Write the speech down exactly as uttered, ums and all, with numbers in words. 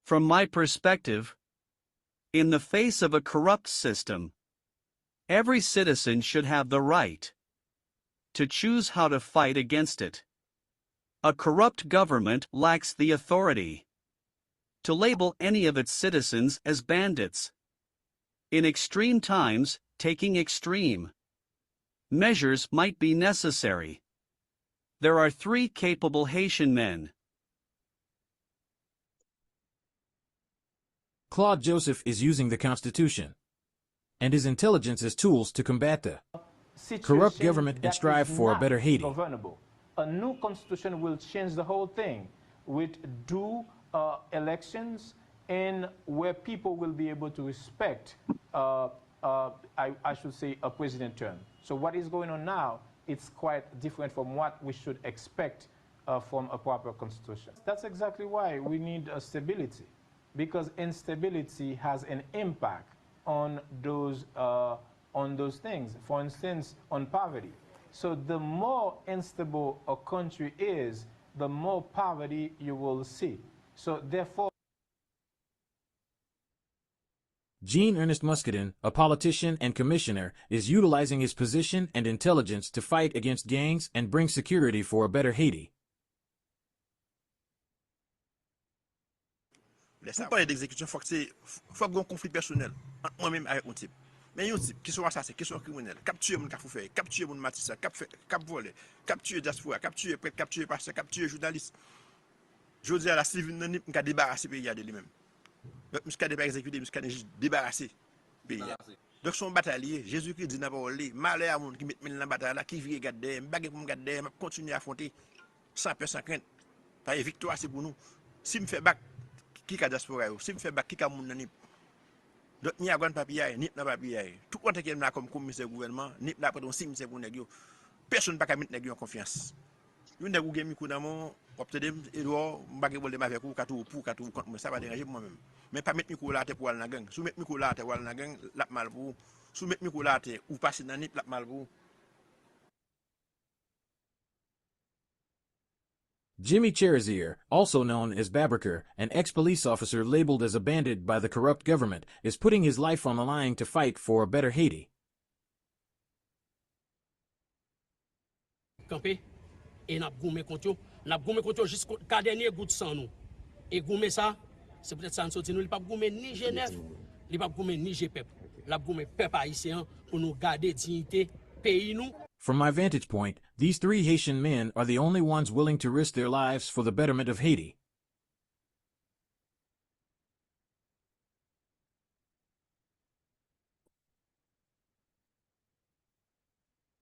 From my perspective, in the face of a corrupt system, every citizen should have the right to choose how to fight against it. A corrupt government lacks the authority to label any of its citizens as bandits. In extreme times, taking extreme measures might be necessary. There are three capable Haitian men. Claude Joseph is using the Constitution and his intelligence as tools to combat the corrupt government and strive for a better Haiti. A new constitution will change the whole thing with due uh, elections and where people will be able to respect, uh, uh, I, I should say, a president term. So what is going on now, it's quite different from what we should expect uh, from a proper constitution. That's exactly why we need uh, stability, because instability has an impact on those uh, on those things. For instance, on poverty. So the more unstable a country is, the more poverty you will see. So therefore, Jean Ernest Muscadin, a politician and commissioner, is utilizing his position and intelligence to fight against gangs and bring security for a better Haiti. Pou pale d egzekisyon, fòk se fòk gen yon konfli pèsonèl ant mwen menm avèk yon tip. Men yon tip ki se yon asasen, ki se yon kriminèl, k ap tiye moun Kafou Fèy, k ap tiye moun Matisan, k ap fè, k ap vòlè, k ap tiye dyaspora, k ap tiye prèt, k ap tiye pastè, k ap tiye jounalis. Jodi a la, si l vin nan Nip, m ka debarase peyi a de li menm. Donk, misye ka depa egzekite, misye ka jis debarase peyi a. Donk, se yon batay li ye. Jezikri di nan pawòl li, malè a moun ki met men l nan batay la, ki vire gad dèyè. M pa gen pou m gad dèyè, m ap kontinye afwonte san pè, san krent. Paske viktwa se pou nou. Si m fè bak, ki ka dyaspora yo? Si m fè bak, ki ka moun nan Nip? Donk, Miragwàn pa piyay, Nip nan pa piyay. Tout antan ke m la kòm komisè gouvènman, Nip la ap ret yon simityè pou nèg yo. Pèsonn pa ka met nèg yo an konfyans. Yon nèg ou gen mikwo nan men w, w ap tande m, Edouard, m pa gen pwoblèm avèk ou, ou ka twouve w pou, ou ka twouve w kont mwen, sa pa deranje m mwen menm. Men pa met mikwo w la atè pou w al nan gang. Si w met mikwo w la atè, w al nan gang, l ap mal pou ou. Si w met mikwo w la atè, ou pase nan Nip, l ap mal pou ou. Jimmy Cherizier, also known as Babarker, an ex-police officer labeled as a bandit by the corrupt government, is putting his life on the line to fight for a better Haiti. Kanpe, e n ap goumen kont yo. N ap goumen kont yo jis ka dènye gout san nou. E goumen sa, se poutèt sa n sot di nou, li p ap goumen ni G nèf, li p ap goumen ni G pèp. L ap goumen pèp ayisyen an pou nou gade diyite peyi nou. From my vantage point, these three Haitian men are the only ones willing to risk their lives for the betterment of Haiti.